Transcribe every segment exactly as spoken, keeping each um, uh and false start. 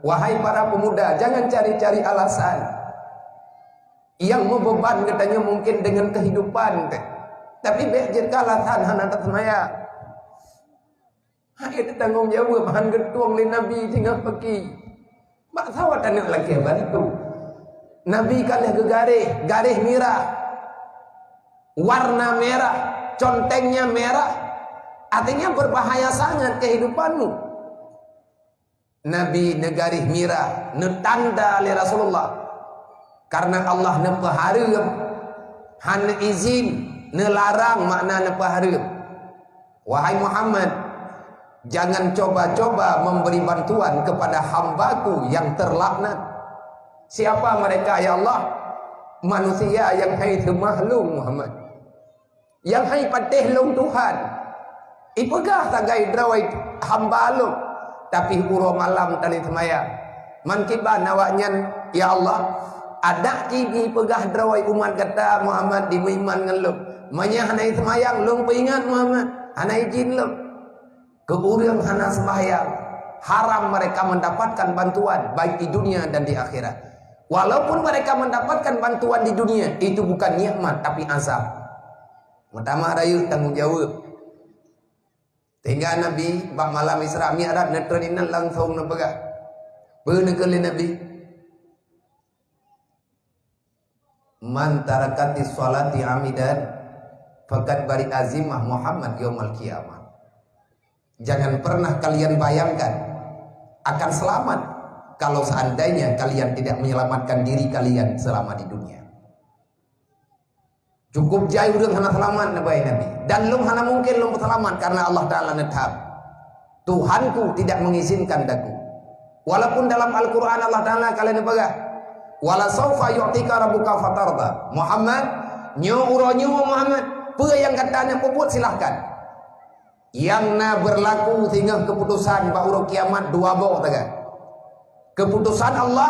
Wahai para pemuda, jangan cari-cari alasan yang membeban geutanyoe mungkin dengan kehidupan teuh. Tapi bék jeuet keu alasan hana taseumayang. Hai teutanggong jaweueb, han geutueng lé Nabi singoh paki. Bak sawa taneuk lakée bantu. Nabi ka lheueh geugaréh, garéh mirah. Warna merah, contengnya merah. Artinya berbahaya sangat kehidupanmu. Nabi neugaréh mirah, neutanda lé Rasulullah. Karena Allah neupeuhareuem, hana izin, neularang makna neupeuhareuem. Wahai Muhammad, jangan coba-coba memberi bantuan kepada hamba-Ku yang terlaknat. Siapa mereka, ya Allah? Manusia yang hai seumah lôn, Muhammad. Nyang hai patéh lôn Tuhan. Ipeugah sagai droe hamba lôn, tapi uroe malam taneuk seumayang. Meukiban awaknyan, "Ya Allah, adak cit jipeugah droe umat gata Muhammad jimeuiman ngon lôn. Meunyo hana seumayang, lôn peuingat Muhammad, hana izin lôn." Keu ureuëng hana seumayang, haram mereka mendapatkan bantuan baik di dunia dan di akhirat. Walaupun mereka mendapatkan bantuan di dunia, itu bukan nikmat tapi azab. Meutamah rayeuk tanggong jaweueb. Sehingga Nabi bak malam Isra Mi'raj neutreun inan langsong neupeugah. Peue neukheun lé Nabi? "Man tarakatis sholati amidan faqad bari'a zimmah Muhammad yaumal qiyamah." Jangan pernah kalian bayangkan akan selamat kalau seandainya kalian tidak menyelamatkan diri kalian selama di dunia. Cukup jai ureuëng hana seulamat neubai Nabi. Dan lôn hana mungken lôn peuseulamat karena Allah Ta'ala neutham. Tuhanku tidak mengizinkan daku. Walaupun dalam Al-Quran Allah Ta'ala ka lheueh neupeugah, "Wala saufa yu'tika rabbuka fatarda." Muhammad, nyoe uroe nyoe Muhammad, peue nyang gata neuk peubuet silahkan. Nyang na beurlaku singoh keuputosan bak uroe kiamat dua boh sagai. Keuputosan Allah,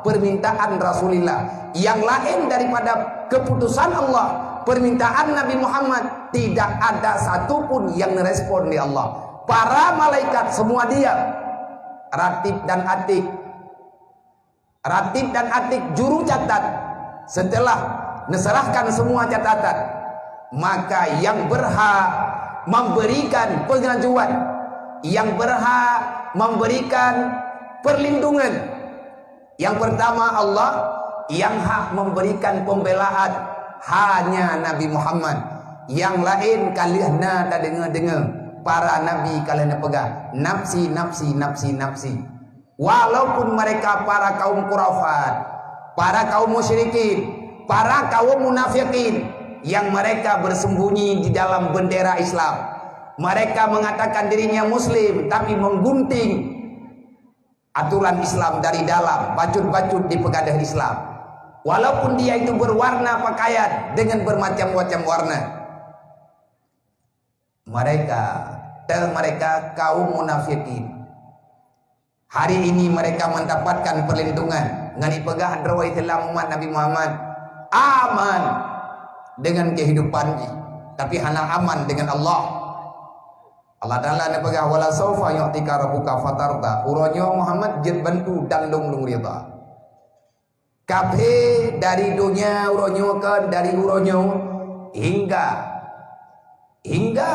permintaan Rasulillah. Nyang laén daripada keuputosan Allah, permintaan Nabi Muhammad, tidak ada satu pun nyang neurespon lé Allah. Para malaikat semua diam. Ratib dan Atid. Ratib dan Atid juru catat, setelah neuserahkan semua catatan, maka yang berhak memberikan pengajuan, yang berhak memberikan perlindungan, yang pertama Allah, yang hak memberikan pembelaan hanya Nabi Muhammad. Yang laén ka lheueh na tadeungoe-deungoe, para nabi ka lheueh neupeugah, "Nafsi, nafsi, nafsi, nafsi." Walaupun mereka para kaum khurafat, para kaum musyrikin, para kaum munafikin yang mereka bersembunyi di dalam bendera Islam. Mereka mengatakan dirinya muslim, tapi menggunting aturan Islam dari dalam, bacut-bacut dipeugadôh Islam. Walaupun dia itu berwarna pakaian dengan bermacam-macam warna. Mereka, dan mereka kaum munafikin. Hari ini mereka mendapatkan perlindungan. Ngon ipeugah droe Islam umat Nabi Muhammad aman dengan kehidupan jih, tapi hana aman dengan Allah. Allah Ta'ala neupeugah, "Wala saufa yu'tika rabbuka fatarda." Uroe nyoe Muhammad jeuet bantu dan lôn lôn ridha. Kafé dari donya uroe nyoe kon, dari uroe nyoe hingga, hingga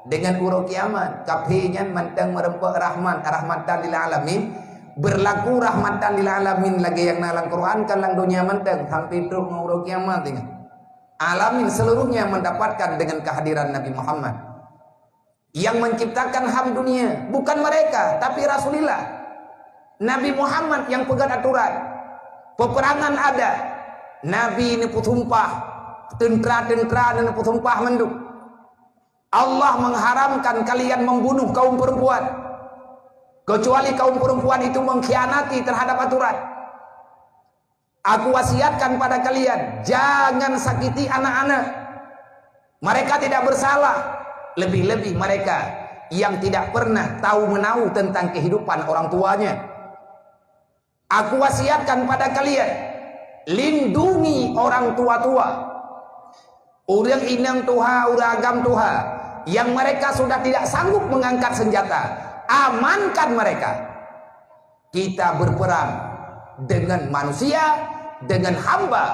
dengan uroe kiamat. Kafé nyan mantong meureumpok rahmat, rahmatan lil alamin. Beurlaku rahmatan lil alamin lagée nyang na lam Quran, kan lam donya mantong sampai trok ngon uroe kiamat ingat. Alamin seluruhnya mendapatkan dengan kehadiran Nabi Muhammad. Yang menciptakan ham dunia bukan mereka, tapi Rasulullah. Nabi Muhammad yang peugét aturan. Peperangan ada, Nabi neupeusumpah, teuntra-teuntra neupeusumpah mandum. Allah mengharamkan kalian membunuh kaum perempuan, kecuali kaum perempuan itu mengkhianati terhadap aturan. Aku wasiatkan pada kalian, jangan sakiti anak-anak. Mereka tidak bersalah, lebih-lebih mereka yang tidak pernah tahu menau tentang kehidupan orang tuanya. Aku wasiatkan pada kalian, lindungi orang tua-tua. Ureuëng inong tuha, ureuëng agam tuha, yang mereka sudah tidak sanggup mengangkat senjata, amankan mereka. Kita berperang dengan manusia, dengan hamba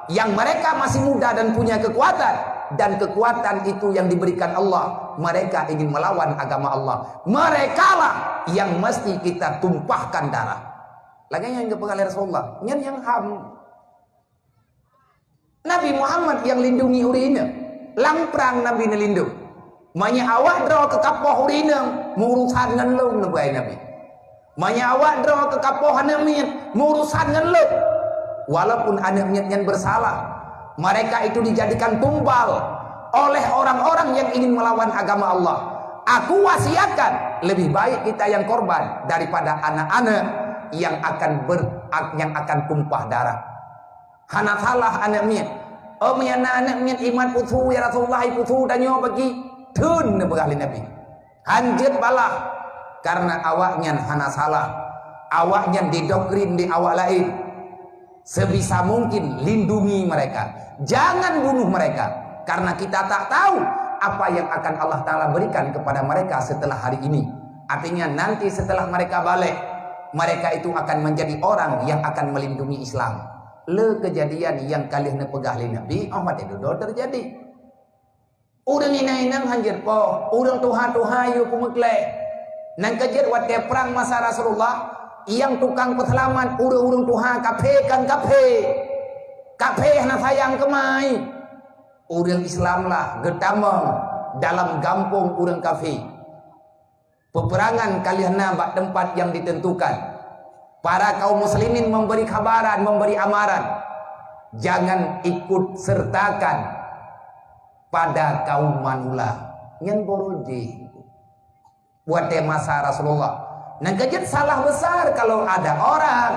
yang mereka masih muda dan punya kekuatan, dan kekuatan itu yang diberikan Allah, mereka ingin melawan agama Allah. Merekalah yang mesti kita tumpahkan darah. Lagèe nyang geupeugah lé Rasulullah, nyan nyang ham. Nabi Muhammad nyang lindungi ureueng inong. Lam prang Nabi neulindong. Meunyoe awak droe keu kapoh ureueng inong, meuurusan ngon lôn, neupeugah Nabi. Meunyoe awak droe keu kapoh aneuk miet, meuurusan ngon lôn. Walaupun aneuk miet nyan bersalah, mereka itu dijadikan tumbal oleh orang-orang yang ingin melawan agama Allah. Aku wasiatkan, lebih baik kita yang korban daripada anak-anak yang akan ber-, yang akan tumpah darah. Hana salah aneuk miet. Oh, meunyoe na aneuk miet imat peue su, ya Rasulullah, peue su tanyoe bagi? Theun, neupeugah lé Nabi. Han jeuet balah, karena awaknyan hana salah. Awaknyan didoktrin di awak laén. Sebisa mungkin lindungi mereka. Jangan bunuh mereka, karena kita tak tahu apa yang akan Allah Taala berikan kepada mereka setelah hari ini. Artinya, nanti setelah mereka baligh, mereka itu akan menjadi orang yang akan melindungi Islam. Le kejadian nyang ka lheueh neupeugah lé Nabi, oh, watèe dudoe teujadi. Ureueng inong-inong han jeuet poh, ureueng tuha-tuha yue peumeuklèe. Nyang ka jeuet watèe prang masa Rasulullah, nyang tukang peuseulamat ureueng-ureueng tuha kafé kon kafé. Kafé hana sayang keu mai. Ureueng Islam lah geutamong dalam gampông ureueng kafé. Peperangan ka lheueh na bak teumpat nyang ditentukan. Para kaum muslimin memberi khabaran, memberi amaran, jangan ikut sertakan pada kaum manula. Nyan barô jih watèe masa Rasulullah. Nyang ka jeuet salah besar kalau ada orang,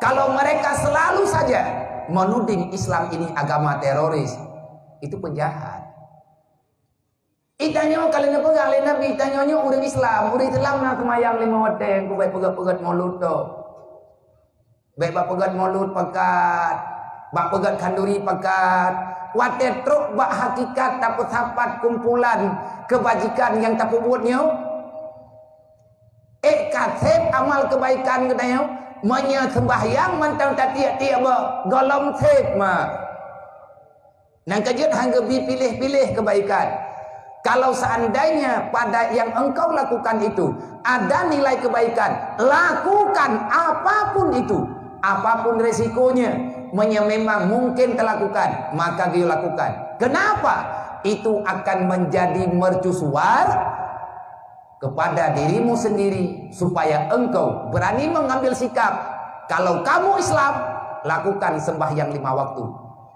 kalau mereka selalu saja menuding Islam ini agama teroris. Itu penjahat. Itanyoe ka lheueh neupeugah lé Nabi, itanyoe nyoe ureueng Islam, ureueng Islam na seumayang limong watèe, keu bèk peugèt-peugèt mulod tok. Bèk bak peugèt mulod pakat, bak peugèt khanduri pakat. Watèe trok bak hakikat tapeusapat kumpulan keubajikan nyang tapeubuet nyoe, ék ka sép amal keubaikan geutanyoe, meunyoe seumbahyang mantong tatiek-tiek bak, gohlom sép mak. Nyang ka jeuet han geubi piléh-piléh keubaikan. Kalau seandainya pada yang engkau lakukan itu ada nilai kebaikan, lakukan apapun itu, apapun resikonya, meunyoe memang mungkin teulakukan, maka geuyue lakukan. Kenapa? Itu akan menjadi mercusuar kepada dirimu sendiri, supaya engkau berani mengambil sikap. Kalau kamu Islam, lakukan sembahyang lima waktu.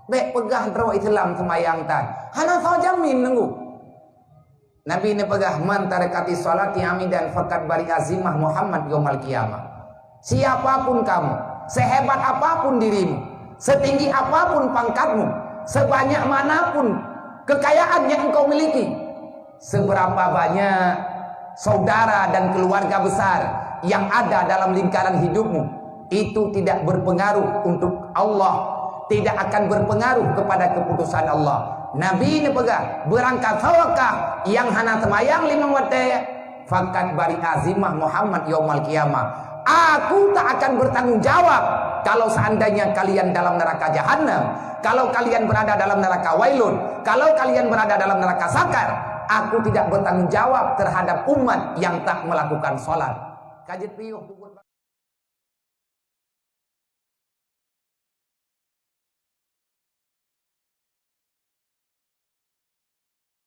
Bèk peugah droe Islam seumayang tan. Hana soe jamin nunggu. Nabi neupeugah, "Man tarakati sholati amidan faqad bari'a zimmah Muhammad yaumal qiyamah." Siapapun kamu, sehebat apapun dirimu, setinggi apapun pangkatmu, sebanyak manapun kekayaan yang engkau miliki, seberapa banyak saudara dan keluarga besar yang ada dalam lingkaran hidupmu, itu tidak berpengaruh untuk Allah, tidak akan berpengaruh kepada keputusan Allah. Nabi neupeugah, "Beurangkasoe kah nyang hana seumayang limong watèe, faqad bari'a zimmah Muhammad yaumal qiyamah. Aku tak akan bertanggung jawab kalau seandainya kalian dalam neraka jahanam. Kalau kalian berada dalam neraka wailun, kalau kalian berada dalam neraka sakar, aku tidak bertanggung jawab terhadap umat yang tak melakukan sholat." Ka jeuet piôh.